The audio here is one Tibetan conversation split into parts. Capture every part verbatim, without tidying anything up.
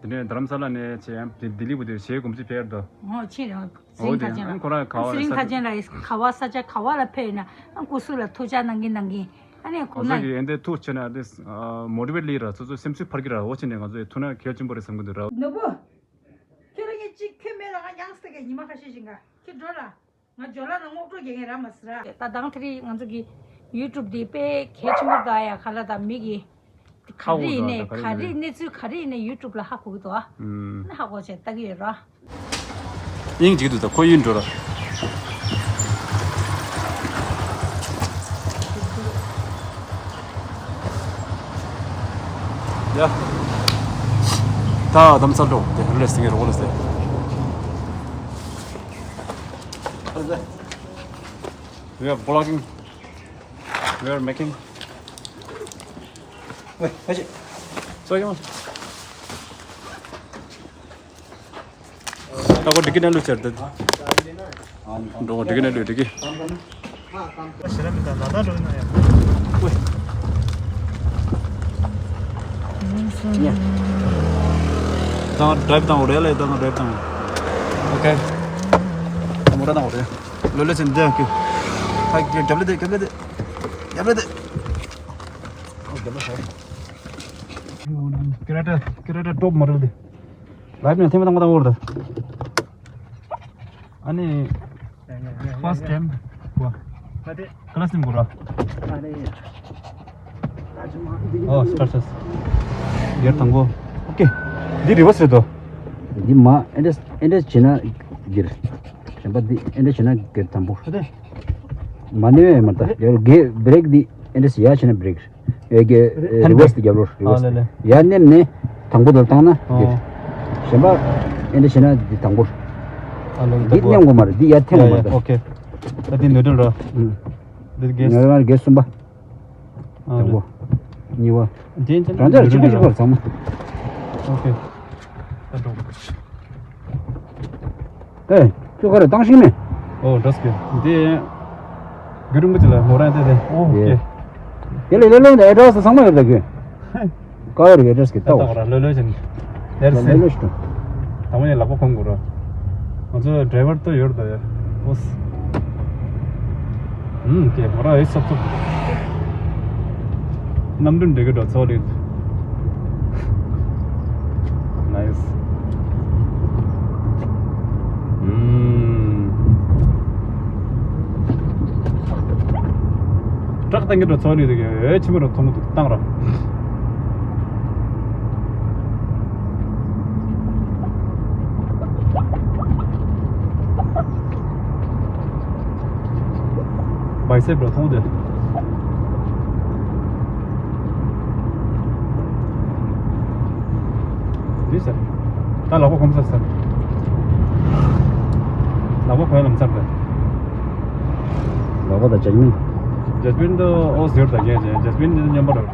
དེ་ནས་རྡ་རམ་ས་ལ་ནས་བྱས་ཡང་དེ་ལྡི་ལི་བུ་དེ་བྱེད་སྒོམ་ཚུལ་ཕེབས་དོ། ཨོ་ཕྱིན་རེད། ཨོ་ཟི་ལིང་ཁ་ཆེན་ལ། ཁོ་རང་ག་བ་ལ་ཟི་ལིང་ཁ་ཆེན་ལ་ག་བ་ས་ཆ་ག་བ་ལ་ཕེབས་ཡིན་ན་ཨ་སྐུ་གཟུགས་ལ་ཐུགས་ཅག་གནང་གིན་གནང་གིན། ཨ་ནི་ཁོ་ང་ཚོ་གི་ཨེ་འདྲ་ཐུགས་ཆེ་ན་དེ་མོ་ཊི་ཝེ་ཊི་ལི་ར་སོ་སོའི་སེམས་ཚུལ་འཕར་གི་ར། འོ་ཕྱིན་ནས་ང་ཚོ་ཐུག་ན་གལ་ཆེན་པོ་རེད་བསམ་གི་འདུག་ར། ནོར་བུ། ཁྱོད་ལ་ངས་གཅིག་ཁྱོད་མེད་ལ་ང་ཡང་སྟེ་ག་ཉི་མ་ཁ་ཤས་ཤིག་ག་ཁྱོད་འགྲོ་ལ། ང་ཇོ་ལ་ན་སྔོག་འགྲོ་རྒྱག་མཁན་ར་མ་ཟེར་ར། ད་དང་དེ་རིང་ང་ཚོ་གི་ཡུ་ཊུབ་འདི་དཔེ་གལ་ཆེན་པོ་ད་ཡ། ག་ལ་ད་མི་གི་ག་ཧ་གོ་རེ་ཡིན་འདུག་ནས་ད་ག་ག་རེ་རེ་ཡིན་གནས་ཚུལ་ག་རེ་ཡིན་ནས་ཡུ་ཊུབ་ལ་ཧ་གོ་གི་འདུག་ཨ། ཨུམ། ན་ཧ་གོ་བྱས་ལྟ་གི་ཡོད་ར། དབྱིངས་འཇིག་འདུག་ད་ཁོ་ཡུན་འགྲོ་ར། ཡ། ད་དམ་ཚ་འགྲོ་དེ་རེ་ལས་སེང་གེ་རོགས་ལས་སེ། We are vlogging. We are making. Wait, wait. So you want? ད་གོ་འགྲིག་གི་ན་ལུ་ཆར་ད། འགྲོ་འགྲིག་གི་ན་ལུ་འགྲིག་གི། ཤེས་རབ་མི་དང་ལ་དྭགས་འགྲོ་ན་ཡང་། ད་ང་ཌ་རའིབ་བཏང་འོ་རེད་ལ། ད་ང་ཌ་རའིབ་བཏང་། ཨོ་ཁེ། མོ་ཊ་བཏང་འོ་རེད། ལོ་ལོ་ཅན་འདི་ཡང་ཀི། ད་རྒྱབ་ལ་དེ་རྒྱབ་ལ་དེ་རྒྱབ་ལ་དེ། ཨོ་རྒྱབ་ལ་ཤོག་ཀི་ར་ཊ་ཀི་ར་ཊ་ཊོབ་མ་རེད་དེ། ལའིབ་ནས་ཐེངས་མ་དང་མ་དང་འོ་རེད། ཨ་ནི། ཕར་སི་ཊི་ཊེམ་གོ། ཁ་ལ་སི་ནིམ་གོ་ར། ཨོ་སི་ཊར་ཊི་ཆས། གེར་དང་པོ། ཨོ་ཁེ། འདི་རི་ཝར་སི་རེད་དོ། འདི་མ་ཨེ་འདྲས་ཨེ་འདྲས་བྱེད་ན་འགྱུར། གཞན་པ་འདི་ཨེ་འདྲས་བྱེད་ན་འགྱུར་དང་པོ། ཨ་དེ། མ་ནི་བས་མ་ལྟ་རྒྱལ་གེ་བྷི་རེག་འདི་ཨེ་འདྲས་ཡ་བྱེད་ན་བྷི་རེག་ཡ་གེ་ཧེན་རི་ཝར་སི་རྒྱབ་ལོ་རི་ཝར་སི། ཡ་མནན་ནས་དང་པོ་དེ་བཏང་ན་འགྱུར། གཞན་པ་ཨེ་འདྲས་བྱེད་ན་འདི་དང་པོ། འདི་མནན་དགོས་མ་རེད། འདི་ཡ་འཐེན་དགོས་མ་རེད། ཨོ་ཁེ། ད་འདི་ནོར་འཁྲུལ་ར། འདི་གེ་ནོར་མ་རེད། གེ་གསུམ་པ། དང་པོ། གཉིས་པ། རང་ཅག་གཅིག་པ་གཅིག་པར་ཚང་མ། ཨོ་ཁེ། ད་འགྲོ། ཨེ། ཁྱོད་ག་རེ་བཏང་ཤེས་མེད། ཨོ་འགྲོ་སྐྱོ། འདི། རྒྱུ་རིང་པོ་ཅིག་ལ་མོ་རང་དེ་དེ། ཨོ་ཁེ། དེ་ལས་ལས་ལོན་ཨེ་འདྲས་ཚང་མ་ཡོད་ལ་གི། ག་རེ་ཨེ་འདྲས་ཀྱི་ལྟ་བ་ར་ལོས་ལོས་བཞིན། ལེར་སེ། ལོས་ལོས་ཤི། དང་པོ་ནས་ལག་པ་འཁོམ་དགོས་ར། ང་ཚོ་ཌ་རའི་ཝར་ཏོ་ཡོད་ར་ད་ཡ། ཨོ་སི། ཨུམ་ཀེ་མོ་ར་ཨེ་སོབ་སོབ། གནམ་གྲུ་འགྲིག་གི་འགྲོ་ཚོགས་རེད། ནའིས། ཨུམ། བཀྲག་གཏན་གྱི་འགྲོ་ཚོགས་ནི་དེ་གའི་ཆི་མོ་རུ་མཐོང་གི་འདུག་བཏང་ར། བའི་སེབ་རུ་མཐོང་དེ། འདི་ཟེར། ད་ལག་པ་གོམ་ས་ཟེར། ལག་པ་གོན་ལམ་སར་དེ། ལག་པ་དང་ཇེ་སི་མིན། ཇེ་སི་མིན་དུ་ཨོ་ཟེར་དང་ངས་ཇེ་སི་མིན་དུ་མཉམ་པ་རེད།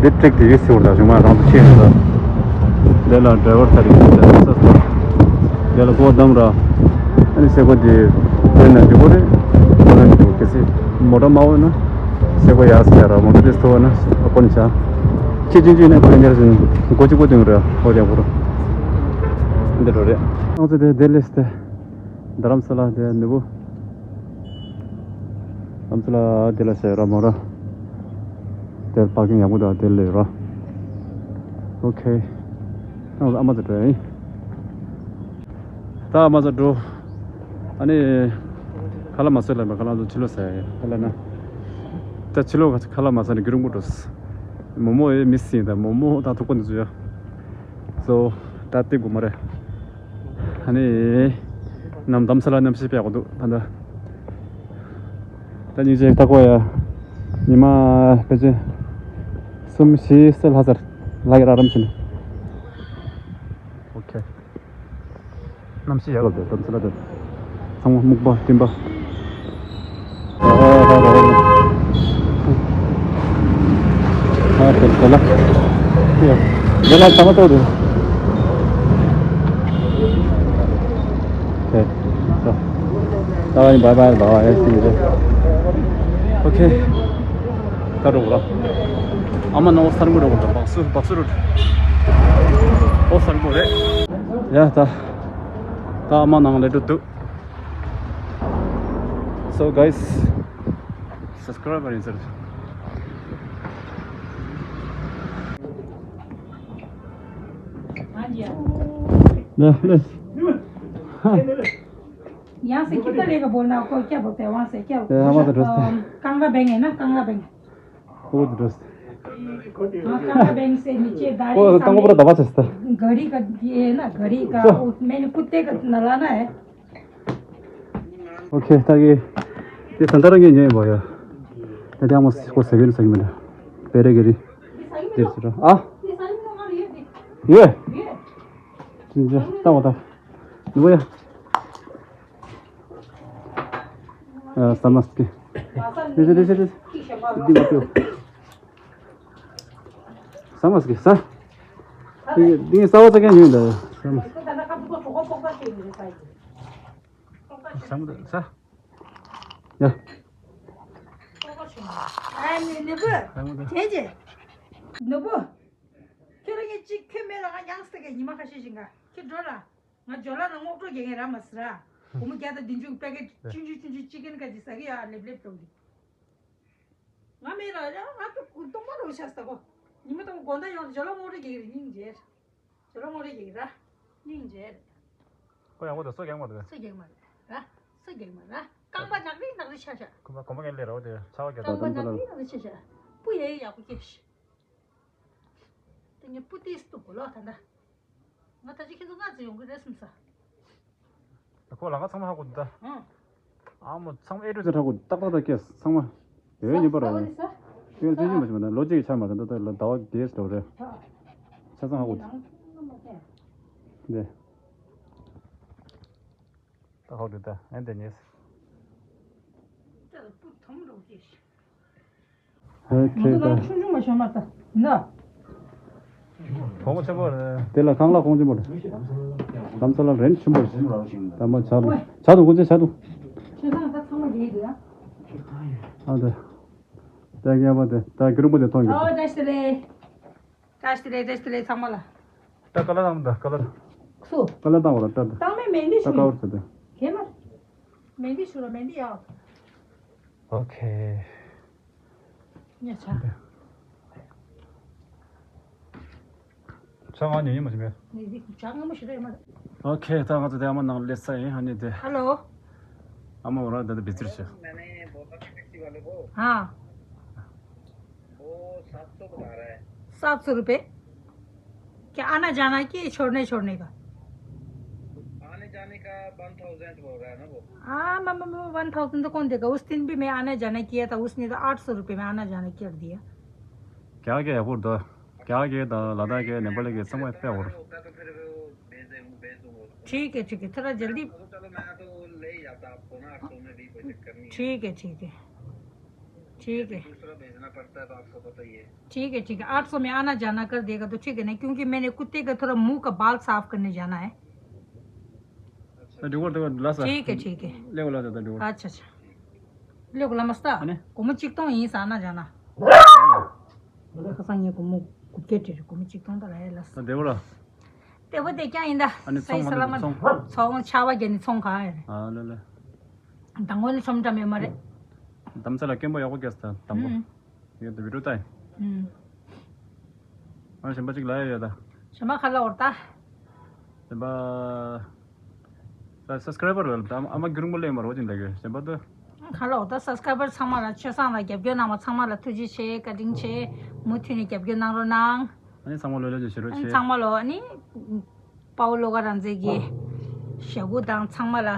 འདི་ཊེག་དེ་ཡིས་ཟེར་བ་རང་ཚོ་ཆེ་ཡིན་ལ། དེ་ལ་ཌ་རའི་ཝར་ཚ་རེད་ཟེར་ས། དེ་ལ་གོ་བདམས་ར། ཨ་ནི་སེ་གོ་དེ་དེ་ན་འགྲིག་གོ་རེད། གོ་ན་འགྲིག་གོ་གལ་སྲིད་མོ་ཊ་མ་འོས་ན་སེ་གོ་ཡ་སེ་ཡ་ར་མོ་ཊ་དེ་སྟོ་བ་ན་ཨ་ཀོ་ནི་ཆ། ཁྱི་ཅིན་ཅིན་ནས་ཁོ་ཡ་འདིར་ཟིན་གོ་ཅི་གོ་དུང་ར་ཧོ་ར་གོ་ར། འདི་འགྲོ་རེད། ཨང་ཚེ་དེ་དེ་ལེས་ཏེ། རྡ་རམ་ས་ལ་དེ་ནུ་བོ། རྡ་རམ་ས་ལ་དེ་ལ་སེ་ར་མོ་ར། དེར་པར་ཀིང་ཡག་པོ་དང་དེ་ལས་ར། ཨོ་ཁེ། ཨ་མ་ཚ་འགྲོ་ཡིན། ད་ཨ་མ་ཚ་འགྲོ། ཨ་ནི། ཁ་ལག་མ་ཟོས་ལ་ཁ་ལག་ཚོ་ཕྱི་ལོགས་ཟ་ཡ་ཁ་ལག་ན། ད་ཕྱི་ལོགས་ཁ་ལག་མ་ཟ་ནས་རྒྱུན་རིང་པོ་འགྲོ། མོ་མོ་ཡི་མི་སྲིད་ད་མོ་མོ་ད་ཐུག་པ་འདི་ཚོ་ཡ། སོ། ད་ལྟེ་དགོས་མ་རེད། ཨ་ནི། ནམ་དམ་ས་ལ་གནམ་གཤིས་དཔེ་ཡག་པོ་འདུག་ད་ལྟ། ད་སྙིང་རྗེ་ད་ཀོ་ཡ། ཉི་མ་ཕལ་ཆེར་གསུམ་བཞི་ཙམ་ལྷག་ཚར། ལྷག་ཡ་རག་རམ་བྱས་ནས། ཨོ་ཁེ། གནམ་གཤིས་ཡག་པོ་འདུག་དམ་ས་ལ་འདུག་ཚང་མ་སྨུག་པ་སྤྲིན་པ། ཨ། Bella. Bella, sama tu tu. Okay. So, bye bye, bye bye, see you there. Okay. ད་འགྲོ་དགོས་ར། ཨ་མ་ནང་ཨོ་སར་མོ་འགྲོ་དགོས་ར། སྦག་སུ་སྦག་སུ་རུ། ཨོ་སར་མོ་རེད། ཡ་ད། ད་ཨ་མ་ནང་ལས་འགྲོ་འདུག So guys, subscribe ཡིན་ཟེར། ལེ་ལེ། यहाँ से कितना लेगा बोलना आपको, क्या बोलते हैं वहाँ से, क्या बोलते हैं? कांगड़ा बैंक है ना, कांगड़ा बैंक। वो तो दोस्त। हाँ, कांगड़ा बैंक से नीचे दारी को तंगो पर दबा चस्ता। घड़ी का ये है ना, घड़ी का। मैंने कुत्ते का नलाना है। Okay, ད་གི་དེ་ད་ལྟ་རང་གི་ཉོས་ཡིན་པ་ཡ། ད་དེ་ཨ་མ་ཁོ་ཟ་གི་ཡོད་ཟ་གི་མེད་ད། པེ་རེ་གི་རི། དེ་ཟེར་ར། ཨ། ཡོད། ཅི་འདྲ་ལྟ་བ་ད། ནུ་བ་ཡ། ཨ། ཟ་མ་སྐྱེ། དེ་ཟེར་དེ་ཟེར་དེ་ཟེར། འདི་མ་སྐྱེ། ཟ་མ་སྐྱེ་ཟ། འདི་འདི་ས་བ་ཚ་གན་ཉོས་ད། ཟ་མ། ཟ་མ་ད་ཟ། ཡ། ཨ་ནི་ནུ་བུ། ཨ་མ་ད། དེ་ཅི། ནུ་བུ། ཁྱོད་རང་གི་གཅིག་ཁྱོད་མེད་ལ་ང་ཡང་སྟེ་ག་ཉི་མ་ཁ་ཤས་ཤིག་ག་ཁྱོད་འགྲོ་ལ། ང་ཇོ་ལ་ན་སྔོག་འགྲོ་རྒྱག་གིན་ར་མ་སི་ར། སྒོར་མོ་བརྒྱ་དང་བདུན་ཅུ་པེ་ཀེ་ཊི་ཆུང་ཆུང་ཆུང་ཆུང་ཅི་ཀན་ཀ་ཅི་ཟ་གི་ཡ་ལེབ་ལེབ་འགྲོ་གི། ང་མེད་ལ་ཡ་ང་ཏུ་ཀུན་གཏོང་མ་རོ་ཤ་སྟ་གོ། ཉི་མ་དང་དགོང་དག་ཡོང་ཇོ་ལ་སྔོག་འགྲོ་རྒྱག་གི་རེད་སྙིང་རྗེ། ཇོ་ལ་སྔོག་འགྲོ་རྒྱག་གི་ར། སྙིང་རྗེ། ཁོ་ཡང་བོ་དང་སོ་རྒྱག་མ་རེད། སོ་རྒྱག་མ་རེད་ར། སོ་རྒྱག་མ་ར། རྐང་པ་ནག་རི་ནག་རི་ཆ་ཤ། ཁོ་མ་གོམ་པ་ངན་ལས་ར་བོ་དེ་ཆ་བ་རྒྱག་རྐང་པ་ནག་རི་ནག་རི་ཆ་ཤ། སྤུ་ཡ་ཡ་ཡག་པོ་སྐྱེས་ཤི། དེ་ངས་སྤུ་ཏིས་གཏུག་གོ་ལོ་ད་ལྟ། ང་ད་ཅི་ཁྱེད་ཚོ་སྔ་ཙི་ཡོང་གི་རེད་བསམ་ས། ཁོ་ལ་ང་ཚང་མ་ཧ་གོ་འདུག་ད། ཨང་། ཨ་མོ་ཚང་མ་ཨེ་ཊུ་ཛེ་ཌི་ཧ་གོ་འདུག་ཏག་ཏག་ཏག་སྐྱེས་ཚང་མ། ཡོད་ཡིན་པ་ར་ཡིན། ཡོད་ཚོད་ཅི་མ་བྱུང་བ་ན་ལོ་གཅིག་གི་ཆར་མ་རེད་ད་ལྟ་ལ་ཟླ་བ་བརྒྱད་ཙམ་རེད། ཆ་ཚང་ཧ་གོ་འདུག་འདི། ད་ཧོ་དུ་ད་ཨེ་འདི་ཉེས། ཨོ་ཁེ་ད། ཆུང་ཆུང་མ་ཤོར་མ་ད་ཡིན་ན། གོང་ཆེན་པོ་རེད། དེ་ལ་ཁང་གླ་གོང་ཆེན་པོ་རེད། ལམ་ས་ལ་རན་ཆེན་པོ་རེད། ད་མ་ཆ་ལ་ཆ་དུ་གོང་ཆེན་ཆ་དུ། ཆེ་སང་ད་ཚང་མ་རྒྱལ་འདུག་ཨ། ཨ་ད། ད་རྒྱལ་པོ་དེ་ད་གི་རུ་པོ་དེ་ཐོང་གི། ཨོ་བཀྲ་ཤིས་བདེ་ལེགས། བཀྲ་ཤིས་བདེ་ལེགས། བཀྲ་ཤིས་བདེ་ལེགས་ཚང་མ་ལ། ད་ཀ་ལ་དང་ད་ཀ་ལ། སུ། ཀ་ལ་དང་བ་ལ་ད་ད། ད་ཀ་བར་ཚ་ད། གེ་མ། མེན་དི་ཞུ་ར་མེན་དི་ཡག་ཨོ་ཁེ། ཉ་ཆ། ཆ་ང་ཉོ་ཉོ་མ་བྱེད་མེད། ནི་འདི་ཆ་ང་མ་ཞུ་ར་ཡ་མ། ཨོ་ཁེ། ད་ང་ཚོ་དེ་ཨ་མ་ནང་སླེབས་ས་ཡིན། ཨ་ནི་དེ། ཧ་ལོ། ཨ་མ་འོ་ར་ད་ད་བི་ཙིར་ཤ། हाँ। वो सात सौ बता रहा है। सात सौ रुपए? क्या आना जाना कि छोड़ने छोड़ने का? आने जाने का वन थाउजेंड बोल रहा है ना वो। हाँ, मैं, मैं, मैं, वन थाउजेंड तो कौन देगा? उस दिन भी मैं आना जाना किया था, उसने तो आठ सौ रुपए में आना जाना कर दिया। क्या क्या है वो द-, क्या क्या द-, लद्दाख के, नेपाल के, सब पे और। ठीक है, ठीक है, थोड़ा जल्दी। चलो, मैं तो ले ही जाता आपको ना, आठ सौ में भी कोई चक्कर नहीं है। ठीक है, ठीक है। ठीक है। दूसरा भेजना पड़ता है तो आपको पता ही है। ठीक है, ठीक है, आठ सौ में आना जाना कर देगा तो ठीक है ना, क्योंकि मैंने कुत्ते का थोड़ा मुंह का बाल साफ करने जाना है। अच्छा। ठीक है, ठीक है। ले बोला था। अच्छा, अच्छा। ले बोला मस्ता। अने? को मुझे चिकता हूँ, यहीं से आना जाना। खसांग ये को मुझे कुत्ते टेरे, को मुझे चिकता हूँ तो लाया लस। दे बोला। དེ་བོ་དེ་ཀྱང་ཡིན་ད། ཨ་ནི་ཚོང་སའི་ས་ལ་མ་ཚོང་། ཚོང་ཆ་བ་རྒྱ་ནི་ཚོང་ག་ཨེ་རེད། ཨ་ལེ་ལེ། དང་པོ་ནི་ཆོམ་འདྲ་མེད་མ་རེད། དམ་ཚ་ལ་སྐད་འབོད་ཡག་པོ་སྐྱེས་ད་དང་པོ། ཡོད་ད་བི་ཌིའོ་ལྟ་ཡིན། ཨ་གཞན་པ་གཅིག་ལ་ཡ་ཡོད་ད། གཞན་པ་ག་ལ་འོར་ད། གཞན་པ། ད་སབ་སི་ཀ་རའི་བར་ལ་ད་ཨ་མ་རྒྱུན་རིང་པོ་ལས་མ་རོ་ཅིན་ད་གི་གཞན་པ་ད། ག་ལ་འོར་ད་སབ་སི་ཀ་རའི་བར་ཚང་མ་ལ་ཆོས་བཟང་ལ་རྒྱབ་སྐྱོར་གནང་བ་ཚང་མ་ལ་ཐུགས་རྗེ་ཆེ་བཀའ་དྲིན་ཆེ། མུ་མཐུད་ནས་རྒྱབ་སྐྱོར་གནང་རོགས་གནང་། ཨ་ནི་ཚང་མ་ལོ་ལོ་ཅིག་ཞུ་རོགས་ཨ་ནི་ཆེ། ཚང་མ་ལོ་ཨ་ནི། དཔའ་བོ་བློ་དགའ་རང་བཙན་གྱི་ཞྭ་གུ་དང་ཚང་མ་ལ་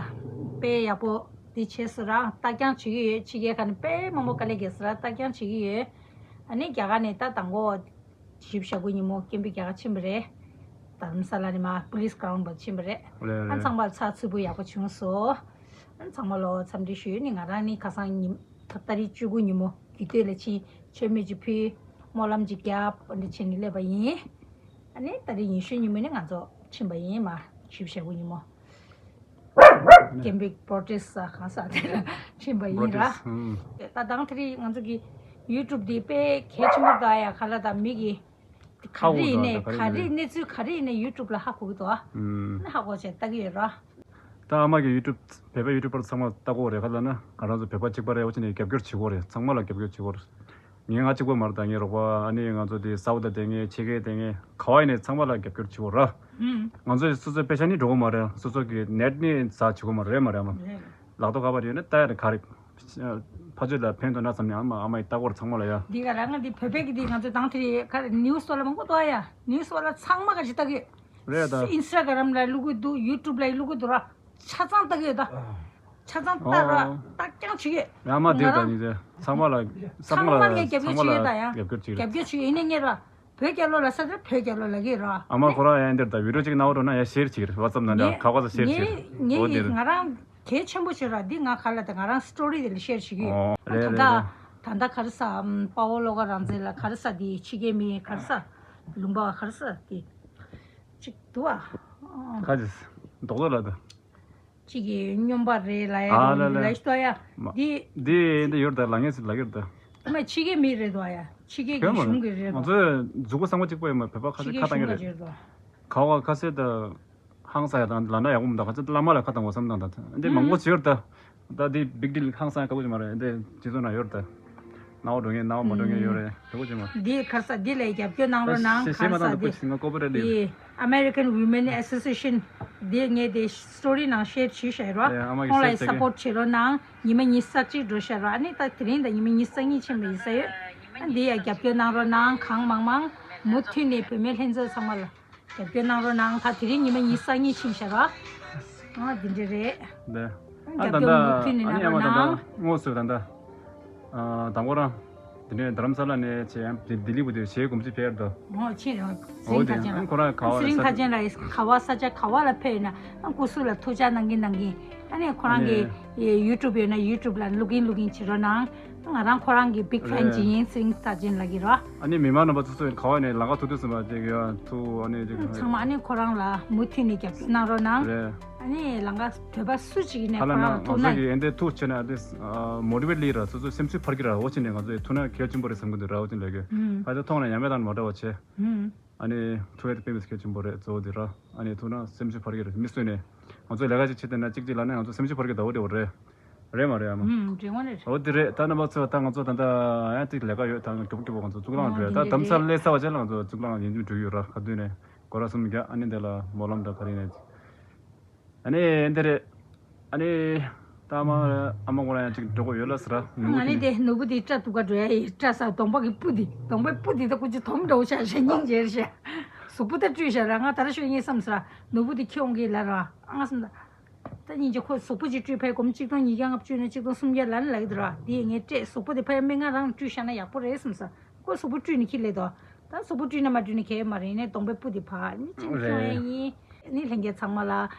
དཔེ་ཡག་པོ་འདི་བྱས་སོང་ར། ལྟ་རྐྱང་བྱེད་ཀྱི་ཡོད། ཕྱི་རྒྱལ་ཁག་ནས་དཔེ་མང་པོ་དཀའ་ལས་རྒྱག་སོང་ར། ལྟ་རྐྱང་བྱེད་ཀྱི་ཡོད། ཨ་ནི་རྒྱ་གར་ནས་ད་དང་པོ་ཞིབ་ཞྭ་གུ་ཉིན་མོ་སྐད་འབོད་རྒྱག་ག་ཕྱིན་པ་རེད། དྷ་རམ་ས་ལ་ནས་མར་པུ་ལིས་གྷ་རའུན་བར་ཕྱིན་པ་རེད། ཨ་ཚང་མ་ཚགས་ཚུད་པོ་ཡག་པོ་བྱུང་སོང་། ཨ་ཚང་མ་ལོ་འཚམས་འདྲི་ཞུ་ནི་ང་རང་ནི་ཁ་སང་ཉིན་ཏ་རིག་བཅུ་དགུ་ཉིན་མོ་རྒྱུད་སྟོད་ལ་ཕྱིན་མཆོད་མེ་ཅིག་ཕུལ། སྨོན་ལམ་ཅིག་བརྒྱབ་འདི་བྱས་ནས་སླེབས་པ་ཡིན། ཨ་ནི་ད་རེས་ཉི་ཤུའི་ཉིན་མོ་ནི་ང་ཚོ་ཕྱིན་པ་ཡིན་མ། བཞི་བཅུ་ཞེ་དགུ་ཉིན་མོ། ཀེམ་པིང་པོ་རོ་ཊེ་སི་ཊི་ས་གང་ས་དེ་ལ་ཕྱིན་པ་ཡིན་ར། ད་དང་དེ་རིང་ང་ཚོ་གི་ཡུ་ཊུབ་འདི་དཔེ་གལ་ཆེན་པོ་འདུག་ཡ། ག་ལ་ད་མི་གི་ག་རེ་ཡིན་ནའི་ག་རེ་གནས་ཚུལ་ག་རེ་ཡིན་ནའི་ཡུ་ཊུབ་ལ་ཧ་གོ་གི་འདུག་ཨ། ཧ་གོ་བྱས་ལྟ་གི་ཡོད་ར། ད་ཨ་མ་གི་ཡུ་ཊུབ་བོད་པའི་ཡུ་ཊུབ་པར་ཚང་མ་ལྟ་གོ་རེད། ག་ལ་ན་ང་རང་ཚོ་བོད་པ་གཅིག་པ་རེད། འོ་ཅི་ནས་རྒྱབ་སྐྱོར་བྱེད་གོ་རེད། ཚང་མ་ལ་རྒྱབ་སྐྱོར་བྱེད་གོ་རེད། ངས་ང་གཅིག་པ་མ་རེད། ད་ངའི་རོགས་པ་ཨ་ནི་ང་ཚོ་དེ་སའུ་ཐ་དེ་ངའི་ཕྱི་རྒྱལ་དེ་ངའི་ག་བ་ཡིན་ནའི་ཚང་མ་ལ་རྒྱབ་སྐྱོར་བྱེད་གོ་ར། ང་ཚོ་སོ་སོའི་པེ་ཤ་ནི་འགྲོ་གོ་མ་རེད། སོ་སོ་གི་ནེཊ་ནི་ཟ་བྱེད་གོ་མ་རེད་མ་རེད་ཨ་མ། ལག་ཐོག་ག་བ་ཡོད་ན་ལྟ་ཡ་རེད་ག་རེད། ཕ་ཚོད་ལ་ཕན་ཐོགས་ན་བསམ་ནས་ཨ་མ་ཨ་མ་ཡི་ལྟ་སྐོར་ཚང་མ་ལ་ཡ། འདི་ག་རང་ང་འདི་བོད་པའི་གི་འདི་ང་ཚོ་དང་དེ་རིང་ཁ་ནིའུ་སི་བ་ལ་མང་པོ་འདུག་ཡ། ནིའུ་སི་བ་ལ་ཚང་མ་ག་ཞིག་ལྟ་གི་ཡོད། རེད་ད། ཨིན་སི་ཊ་གྷ་རམ་ལ་བླུག་གི་འདུག་ཡུ་ཊུབ་ལ་བླུག་གི་འདུག་ར། ཆ་ཚང་ལྟ་གི་ཡོད་ད། ཆ་ཚང་ལྟ་ར། ཨོ། ལྟ་རྐྱང་བྱེད་ཀྱི་ཡོད། ཡ་མ་དེ་ད་ནི་དེ་ཚང་མ་ལ་ཚང་མ་ལ་ངས་རྒྱབ་སྐྱོར་བྱེད་ཀྱི་ཡོད་ད་ཡ། རྒྱབ་སྐྱོར་བྱེད་ཀྱི་ཡོད། རྒྱབ་སྐྱོར་བྱེད་ཀྱི་ཡོད། ཡིན་ནའི་ངས་ར། བོད་རྒྱལ་ལོ་ལ་ས་དེར་བོད་རྒྱལ་ལོ་ལ་གི་ར། ཨ་མ་ཁོ་རང་ཡང་འདིར་ད་བི་ཌིའོ་གཅིག་ནང་འགྲོ་ན་ཡང་ཤེར་བྱེད་ཀྱི་རེད། ཝ་ཙབ་ནང་ལ་ངས་ཁ་བ་ས་ཤེར་ངས་བྱེད་ཀྱི་རེད། ངས་འོ་འདིར་ང་རང་གལ་ཆེན་པོ་ཞིག་ར། འདི་ང་ག་ལ་ད་ང་རང་སི་ཊོ་རི་དེ་ལ་ཤེར་བྱེད་ཀྱི་ཡོད། ཨོ་རེད་ད་རེད་ད་རེད། ད་ད་ག་རེ་ས་དཔའ་བོ་བློ་དགའ་རང་བཙན་ལ་ག་རེ་ས་དེ་ཕྱི་རྒྱལ་མི་ག་རེ་ས་ལུང་པ་ག་རེ་ས་དེ་གཅིག་འདུག་ཨ། ཁ་ཅིག་རྡོག་རྡོག་ལ་ད། གཅིག་གི་སྨྱོན་པ་རེད་ལ་ཡ། ཨ་ལ་ལ། ལ་ཤི་ཏོ་ཡ། མ་འདི་འདི་འདི་ཡོད་ད། ལ་ངས་ལ་ཡོད་ད། མ་ཕྱི་རྒྱལ་མི་རེད་དོ་ཡ། ཕྱི་རྒྱལ་གྱི་གཞུང་གི་རེད་དོ། ང་ཚོས་མཛུག་གུ་གསང་བ་གཅིག་པོ་ཡོད་མ། བོད་པ་ཁ་ཤས་ཁ་བཏང་གི་རེད། ཁ་བ་ཁ་ཤས་ད་ཧང་སང་ཡ་དང་ལ་ན་ཡག་པོ་མི་འདུག་ཁ་ཤས་བླ་མ་ལ་ཁ་བཏང་བ་བསམ་བཏང་ད་འདི་མང་པོ་ཞིག་ཡོད་ད། ད་འདི་བིག་ཌིལ་ཧང་སང་ཡ་དཀའ་པོ་ཅིག་མ་རེད། འདི་སྤྱི་ཚོགས་ནང་ཡོད་ད། ནང་འགྲོ་མཁན་ནང་མ་འགྲོ་མཁན་ཡོད་རེད། དེ་གོ་ཅི་མ། འདི་ཁ་ས་འདི་ལ་རྒྱབ་སྐྱོར་གནང་རོགས་གནང་། ཁ་ས་འདི་ཡི་American Women Association འདི་ངས་དེ་སི་ཊོ་རི་ནང་ཤེར་བྱས་བཞག་རོགས། ཁོང་ལ་སཔོར་ཊི་བྱེད་རོགས་གནང་། ཉི་མ་ཉི་ཤུ་རྩ་གཅིག་འགྲོ་བཞག་རོགས། ཨ་ནི་ད་དེ་རིང་ད་ཉི་མ་ཉི་ཤུ་རྩ་གཉིས་ཕྱིན་པ་ཡིན་ས་ཡོད། ཨ་འདི་ཡ་རྒྱབ་སྐྱོར་གནང་རོགས་གནང་། གང་མང་མང་མུ་མཐུད་ནས་བུད་མེད་ལྷན་ཚོགས་ཚང་མ་ལ། རྒྱབ་སྐྱོར་གནང་རོགས་གནང་། ད་དེ་རིང་ཉི་མ་ཉི་ཤུ་རྩ་གཉིས་ཕྱིན་བཞག་ར། ཨ་འདི་འདྲ་རེད། འདི། ཨ་རྒྱབ་ད་སྐྱོར་མུ་མཐུད་ནས་གནང་རོགས་གནང་། དངོས་སུ་ད་ལྟ། ཨ་དང་པོ་རང་། འདི་ནས་རྡ་རམ་ས་ལ་ནས་བྱས་ཡང་ལྡི་ལྡི་ལི་བུ་དེ་བྱས་གོམས་གཤིས་ཕེར་དོ། ཨོ་ཕྱིན་རོགས། ཨོ་ཚེ་རིང་དེ་མཐའ་ཅན་ཨ་ཁོ་རང་ག་བ་ཚེ་རིང་ས་མཐའ་ཅན་ལ་ག་བ་ས་ཆ་ག་བ་ལ་ཕེབས་ན་ཨ་སྐུ་གཟུགས་ལ་ཐུགས་ཅག་གནང་གིན་གནང་གིན། ཨ་ནི་ཁོ་རང་གི་ཡུ་ཊུབ་ཡོད་ན་ཡུ་ཊུབ་ལ་ལོག་ཨིན་ལོག་ཨིན་བྱེད་རོགས་གནང་། ང་རང་ཁོ་རང་གི་བིག་ཕེན་ཅིག་ཡིན། ཚེ་རིང་མཐའ་ཅན་ལགས་ཀྱི་རོ། ཨ་ནི་མི་མང་རྣམ་པ་ཚོ་ཚོ་ག་བ་ནས་ལང་ཀ་ཐུག་དུས་ཙམ་པ་ཅིག་ཡ་ཐུག་ཨ་ནི་ཅིག་ཚང་མ་ཨ་ནི་ཁོ་རང་ལ་མུ་མཐུད་ནས་རྒྱབ་སྐྱོར་གནང་རོགས་གནང་། རེད། ཨ་ནི་ལང་ཀ་བོད་པ་སུ་ཅིག་ཡིན་ནའི་ཁོ་རང་ལ་ཐུག་ན། ང་ཚོ་གི་ཨེ་འདྲའི་ཐུག་བྱས་ན་ཨ་ནི་མོ་ཊི་ཝེཊ་ལི་ར་སོ་སོའི་སེམས་ཤུགས་འཕར་གི་ར། འོ་ཅི་ནས་ང་ཚོ་ཐུག་ན་གལ་ཆེན་པོ་རེད་བསམ་གི་འདུག་ར། འོ་ཅི་ལས་གི་ཨ་ཚོ་མཐོང་ན་ཡང་མེད་དང་མ་འདྲ་བ་བྱས། ཨ་ནི་ཐུག་ཡ་དེ་དཔེ་མི་སྲིད་གལ་ཆེན་པོ་རེད། གཙོ་བོ་དེ་ར། ཨ་ནི་ཐུག་ན་སེམས་ཤུགས་འཕར་གི་རེད། མི་སུ་ནས་ང་ཚོ་ལས་ཀ་ཅིག་བྱེད་བསྡད་ན་གཅིག་གཅིག་ལབ་ན་ང་ཚོ་སེམས་ཤུགས་འཕར་གི་ཟླ་བོ་འདྲ་བོ་རེད། རེད་མ་རེད་ཨ་མ། ཨུམ་འདྲེ་བ་རེད། འོ་དེ་རེད། ད་རྣམ་པ་ཚོ་ད་ང་ཚོ་ད་ལྟ་ཡང་ཅིག་ལས་ཀ་ཡོད། ད་རྒྱུག་རྒྱུག་ང་ཚོ་གཙུག་ལག་འགྲོ་ཡ། ད་དམ་སར་སླེབས་ཚར་བ་བྱས་ལ་ང་ཚོ་གཙུག་ལག་ཡིན་འགྲོ་གི་ཡོད་ར། ག་དུས་ནས་སྒོ་ར་གསུམ་རྒྱག་ཨ་ནི་དེ་ལ་སྨོན་ལམ་འདྲ་ག་རེ་ནས། ཨ་ནི་འདི་རེད། ཨ་ནི་ད་ཨ་མ་ཨ་མ་ཁོ་རང་ཡང་ཅིག་འགྲོ་དགོས་ཡོད་ལ་ཟེར་ར། ང་ནི་དེ་ནོར་བུ་དེ་སྐྲ་གཏུབ་ག་འགྲོ་ཡ་ཡི་སྐྲ་ས་གདོང་པ་གི་སྤུ་དེ་གདོང་པའི་སྤུ་དེ་ད་ཁོ་ཅི་དོམ་འདྲ་བོ་ཆགས་ཤག་སྙིང་རྗེ་རེད་ཤག་གཟུགས་པོ་ད་བཀྲུས་ཤག་ར། ང་ད་ར་ཤོད་ངེས་བསམ་ཟེར་ར། ནོར་བུ་དེ་ཁྱེར་འོང་གི་ལ་ར། ཨ་ང་བསམ་ད། ད་སྙིང་རྗེ། ཁོ་གཟུགས་པོ་ཅིག་བཀྲུས་ཕའི་སྒོར་མོ་གཅིག་སྟོང་ཉིས་བརྒྱ་ལྔ་བཅུ་ན་གཅིག་སྟོང་སུམ་བརྒྱ་ལ་ནི་ལག་གི་འདུག་ར། དེ་ངས་སྤྲད་གཟུགས་པོ་དེ་ཕ་ཡ་མིག་སྔ་རང་བཀྲུས་བཞག་ན་ཡག་པོ་རེད་བསམ་ས། ཁོ་གཟུགས་པོ་བཀྲུས་ནས་ཁྱེར་སླེབས་དོ། ད་གཟུགས་པོ་བཀྲུས་ན་མ་བཀྲུས་ན་གལ་ཡོད་མ་རེད། ཡིན་ནའི་གདོང་པའི་སྤུ་དེ་ཕར་ནི་ཅིག་ཁྱོང་ཡ་ཡིན། ནི་ལྷན་རྒྱས་ཚང་མ་ལ་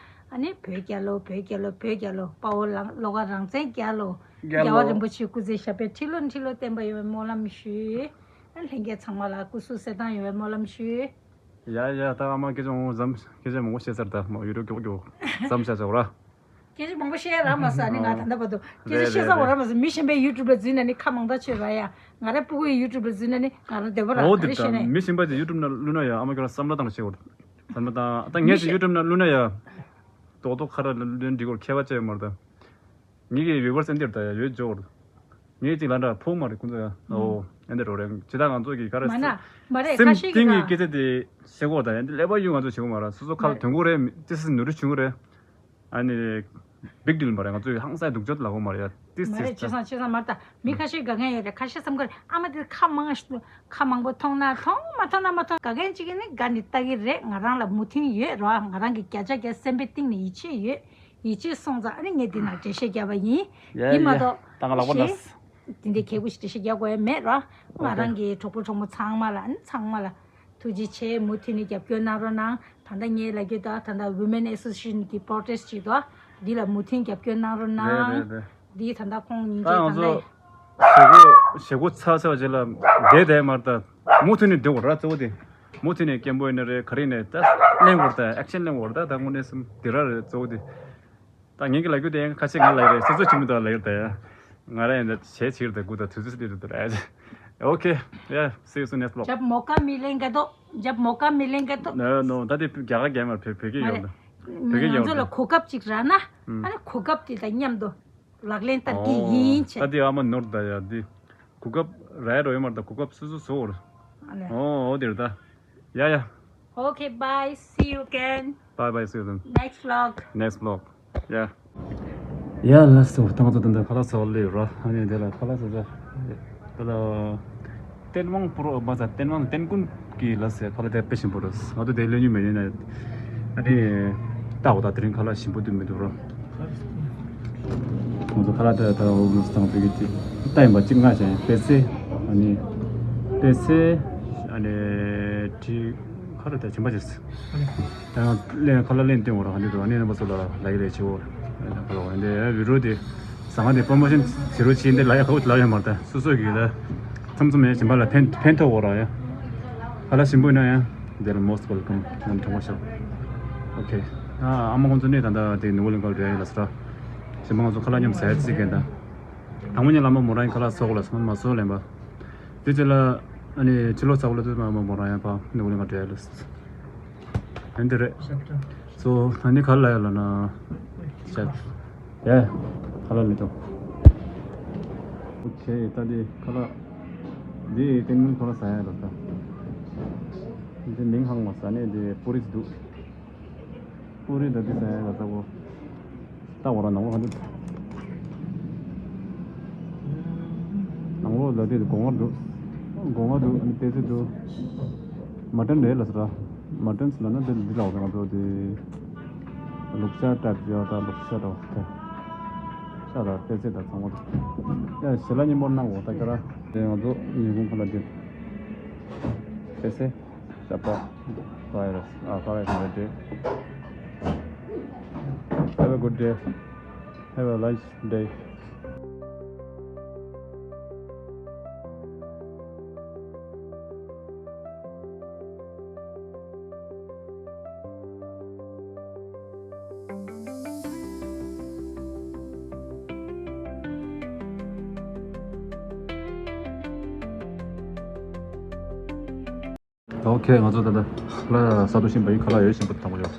ཨ་ནི་བོད་རྒྱལ་ལོ། བོད་རྒྱལ་ལོ། བོད་རྒྱལ་ལོ། དཔའ་བོ་ལང་བློ་དགའ་རང་བཙན་རྒྱལ་ལོ། རྒྱལ་ལོ། རྒྱལ་བ་རིན་པོ་ཆེའི་སྐུ་ཚེ་ཞབས་པད་ཁྲི་ལོ་ཁྲི་ལོ་བརྟན་པ་ཡོང་བའི་སྨོན་ལམ་ཞུ། ཨ་ལྷན་རྒྱས་ཚང་མ་ལ་སྐུ་གཟུགས་གསལ་ཐང་ཡོང་བའི་སྨོན་ལམ་ཞུ། ཡ་ཡ། ད་ཨ་མ་སྐད་ཆ་མང་པོ་ཟམ་སྐད་ཆ་མང་པོ་བཤད་ཚར། ད་མ་ཡུ་ཊུབ་མགྱོགས་མགྱོགས་ཟམ་བཞག་བྱ་བ་ར། སྐད་ཆ་མང་པོ་བཤད་ཡ་རག་མ་སོང་། ཨ་ནི་ང་ད་ལྟ་བར་དུ་སྐད་ཆ་བཤད་ས་འོ་རག་མ་སོང་། མི་གཞན་པའི་ཡུ་ཊུབ་ལ་འཛུལ་ན་ནི་ཁ་མང་དྲགས་ཆོད་ར་ཡ། ང་རའི་སྤུ་གུའི་ཡུ་ཊུབ་ལ་འཛུལ་ན་ནི་ང་རང་བདེ་བོ་ར། འོ་དེ་ད་མི་གཞན་པ་ཅིག་ཡུ་ཊུབ་ནང་བླུགས་ན་ཡ། ཨ་མ་ཁྱོད་རང་བསམ་བློ་བཏང་ཤེས་འོ། བསམ་བློ་བཏང་། ད་ངས་ཅིག་ཡུ་ཊུབ་ནང་བླུགས་ན་ཡ། རྡོག་རྡོག་ཁ་ར་ལ་ལོན་འགྲིག་གོ་ཁྱད་པར་ཆེ་ཡོད་མ་རེད་ད། ངེད་ཀྱི་བིའུ་ཝར་སི་ཨེ་འདིར་ད་ཡ་ཡོད་འཇོག་ར། ངས་ཅིག་ལ་འདྲ་ཕུག་མ་རེད་ཁོང་ཚོ་ཡ། ཨོ་ཨེ་འདྲ་རོ་རེད། ཇི་ལྟར་ང་ཚོ་གི་ག་རེ་མ་ན་མ་རེད། ཁ་སེམས་ཤེས་གཏིང་གི་ཀྱི་སྐད་ཆ་དེ་བཤད་གོ་ད་ཡ། འདི་ཀླད་པ་ཡུལ་ང་ཚོ་བྱེད་གོ་མ་ར། སོ་སོ་ཁ་ལ་དོན་གོ་རེད། ཏི་སི་ནོར་འཁྲུལ་བྱུང་གོ་རེད། ཨ་ནི་བིག་ཌིལ་མ་རེད། ང་ཚོ་ཡི་ཧང་སང་སྡུག་སྦྱོང་ལ་གོ་མ་རེད་ཡ། ཏི་སི་མ་རེད། ཅི་སང་ཅི་སང་མ་རེད་ད། མི་ཁ་ཤས་དགའ་མཁན་ཡོད་རེད། ཁ་ཤས་བསམ་གི་རེད། ཨ་མ་དེ་ཁ་མང་ཁ་མང་པོ་མཐོང་ན་མཐོང་། མ་མཐོང་ན་མ་མཐོང་། དགའ་མཁན་ཅིག་ཡིན་ན་དགའ་ནས་ལྟ་གི་རེད། ང་རང་ལ་མོས་མཐུན་ཡོད་ར། ང་རང་གི་བརྒྱ་ཆ་བརྒྱ་སེམས་པའི་གཏིང་ནས་ཡིད་ཆེས་ཡོད། ཡིད་ཆེས་སོང་ཙང་ཨ་ནི་ངས་འདི་ནང་འགྲེལ་བཤད་བརྒྱབ་པ་ཡིན། ཡ་འདི་མ་ཡ་གཏོགས་ད་ང་ལག་པ་ཤེས་ལགས། འདི་འདྲའི་གལ་པོ་ཞིག་འགྲེལ་བཤད་རྒྱག་དགོས་ཡ་མེད་ར། ང་རང་གི་གྲོགས་པོ་གྲོགས་མོ་ཚང་མ་ལ་ཨ་ནི་ཚང་མ་ལ་ཐུགས་རྗེ་ཆེ། མུ་མཐུད་ནས་རྒྱབ་སྐྱོར་གནང་རོགས་གནང་། ད་ལྟ་ངའི་ལབ་རྒྱུ་ད་ད་ལྟ་Women Association གི་པོ་རོ་ཊེ་སི་ཊི་ཅིག་འདུག་འདི་ལ་མུ་མཐུད་རྒྱབ་སྐྱོར་གནང་རོགས་གནང་། རེད་རེད་རེད། འདི་ད་ལྟ་ཁོང་ཉིན་ད་བྱེད་ང་ད་ཚོ་ལྟ་ཞེ་གོ་ཞེ་གོ་ཚ་ཚ་བ་བྱེད་ལ་བསྡད་བསྡད་མར་ད། མུ་མཐུད་ནས་བསྡད་དགོས་ར་གཙོ་བོ་དེ། མུ་མཐུད་ནས་སྐད་འབོད་ཡིན་ན་རེད་ག་རེ་ཡིན་ནའི་ད་གླེང་དགོས་ར་ད་ཨེག་ཤན་གླེང་དགོས་ར་ད་ད་དངོས་གནས་སེམས་དེ་ར་རེད་གཙོ་བོ་དེ། ད་ངེད་ཀྱི་ལབ་རྒྱུ་དེ་ཡང་ཁ་ཤས་ང་ལབ་རེད་སོ་སོ་ཆི་མི་འདུག་ལབ་ཡོད་ད་ཡ། ང་ར་ཡིན་ད་བྱས་ཕྱིར་ད་དགུ་ད་དུས་ཚོད་སླེབས་འདུག་ར། Okay, yeah, see you soon next vlog. जब मौका मिलेगा तो, जब मौका मिलेगा तो। No, no, ད་དེ་རྒྱ་གར་རྒྱ་མར་བོད་བོད་སྐད་ཡོད་ད། བོད་སྐད་ང་ཡོད་ཚོ་ད། ལ་གོ་སྐབས་ཅིག་རག་ན། ཨ་ནི་གོ་སྐབས་དེ་དང་མཉམ་དུ་ལག་ལེན་བསྟར་གྱི་ཡིན་ད་ཆེ། དེ་ཨ་མ་ནོར་ད་ཡ་དེ། གོ་སྐབས་རག་ཡ་རོ་ཡོད་མ་རེད་ད་གོ་སྐབས་སོ་སོ་བཟོ་བར། ཨ་ནི། ཨོ་ཨོ་དེ་རེད་ད། ཡ་ཡ། Okay, bye. See you again. Bye bye, see you soon. Next vlog. Next vlog. Yeah. ཡ་ལགས་སོ་ད་ང་ཚོ་ད་ལྟ་ཁ་ལག་ཟ་བར་སླེབས་ཡོད་ར། ཨ་ནི་དེ་ལ་ཁ་ལག་ཟ་ས་དེ་ལ་ཏན་ཝང་པུ་རོ་མ་ཟ་ཏན་ཝང་ཏན་ཀུན་གྱི་ལ་ཟེར་ཁ་ལག་དེ་དཔེ་ཞིམ་པོ་རེད། ང་ཚོ་དེ་སླེབས་མྱོང་མེད་ཡིན་ན་ཨ་ནི་ལྟ་འོ་ད་དེ་རིང་ཁ་ལག་ཞིམ་པོ་འདུག་མི་འདུག་ར། ང་ཚོ་ཁ་ལག་དེ་ད་འོ་ངོ་སོ་དང་བོད་ཀྱི་ལྟ་ཡིན་པ་གཅིག་ང་བྱས་པད་ཚལ་ཨ་ནི་པད་ཚལ་ཨ་ནི་དྲི་ཁ་ལག་དེ་ཞིམ་པ་ཅིག་ཨ་ནི། ཡང་ལན་ཁ་ལག་ལན་སྟོན་འོ་ར་ཧ་འདི་དུ་ཨ་ནི་རྣམ་པ་ཚོ་ལ་ལ་ཡི་ལས་ཆེ་བོ་ཁ་ལག་འོ་འདི་བི་རོ་དེ་ཟ་ང་དེ་པོ་མོ་ཤན་ཟེར་རོ་ཆེ་འདི་ལ་ཡ་ཁ་བོ་ལ་ཡ་མ་ད་སོ་སོ་གི་ལ་ཚམ་ཚམ་ཡ་ཞིམ་པ་ལ་ཕན་ཕན་ཐོགས་འོ་ར་ཡ་ཁ་ལག་ཞིམ་པོ་ཡིན་ན་ཡང་དེ་ལ་most welcome ང་མཐོང་བ་ཤོག་ཨོ་ཁེ། ཨ་ཨ་མ་ཁོང་ཚོ་ནས་ད་ལྟ་དེ་ནུ་བོ་ལིང་ག་རེད་ལ་ས་ར་ཞིམ་པ་ང་ཚོ་ཁ་ལག་མཉམ་ཟ་ཡ་ཙི་གན་ད་དང་པོ་ཉིད་ལ་མ་མོ་རང་ཁ་ལག་ཚོགས་ལ་སོང་མ་སོ་ལེན་པ་དེ་ཅི་ལ་ཨ་ནི་ཕྱི་ལོ་ཚ་བོ་ལ་དུ་མ་མ་མོ་རང་ཡ་པ་ནུ་བོ་ལིང་ག་རེད་ལ། ཨ་འདི་རེད། སོ་ད་ནི་ག་ལ་ཡོད་ལ་ན། ཤ། ཡ། ག་ལ་ལི་ཏོ། ཨོ་ཁེ་ད་འདི་ག་ལ། འདི་ཏན་མིན་ག་ལ་ཟ་ཡ་ལ་ད། འདི་མིང་ཧང་མ་ཟ་ནས་འདི་པུ་རིས་འདུག་པུ་རིས་ད་འདི་ཟ་ཡ་ལ་ད་གོ། ལྟ་བ་ར་ནང་ལོགས་ཧ་འདུག་ནང་ལོགས་ལ་དེ་སྒོ་ང་འདུག་སྒོ་ང་འདུག་ཨ་ནི་པད་ཚལ་འདུག་མ་ཏན་རེད་ལ་ཟེར་ར། མ་ཏན་ཟེར་ལ་ན་དེ་འདི་ལ་འོ་ང་ཚོ་དེ་ལུག་ཤ་ཏྲ་ཡོད་ད་ལུག་ཤ་ཏྲ་དེ་ཤ་ད་པད་ཚལ་ད་ཚང་མ་འདུག་ཡ་ཞེ་ལ་ཉིན་མོར་གནང་འོ་ད་ཁྱོད་ར་དེ་ང་ཚོ་ཉིན་གུང་ཁ་ལ་དེ་པད་ཚལ། Chapter. Bye. Ah, bye. Have a good day. Have a nice day. ཨོ་ཁེ། ང་ཚོ་ད་ལྟ་ཁ་ལག་ཟ་འདུག་བཞིན་པ་ཡིན། ཁ་ལག་ཡོད་བཞིན་པ་དང་པོ་ཡོད།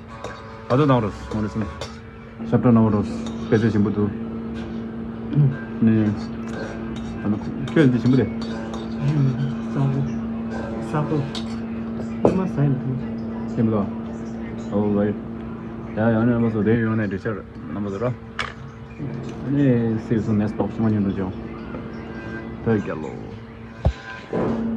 ཨ་ཚོ་དང་རོ་མོ་རེ་སོང་། ཞབས་བྲོ་གནང་རོ། དཔེ་ཚད་ཞིམ་པོ་འདུག་ནི། ཨ་ནི་ཁྱོད་འདི་ཞིམ་པོ་རེད། ས་གོ། ས་གོ། ཨ་མ་ས་ཡིན་འདུག་ཞིམ་པོ་འདུག་ཨོ་ཝེ། ཡ་ཡང་ནས་མ་སོ་དེ་ཡོང་ནས་འདྲི་ཆར་རྣམ་པ་ཚོ་ར། ཨ་ནི་སིའུ་སུན་ནེགསི་ཊི་བི་ལོག་ཞིག་མ་ཉན་དུ་ཅང་། ད་རྒྱལ་ལོ།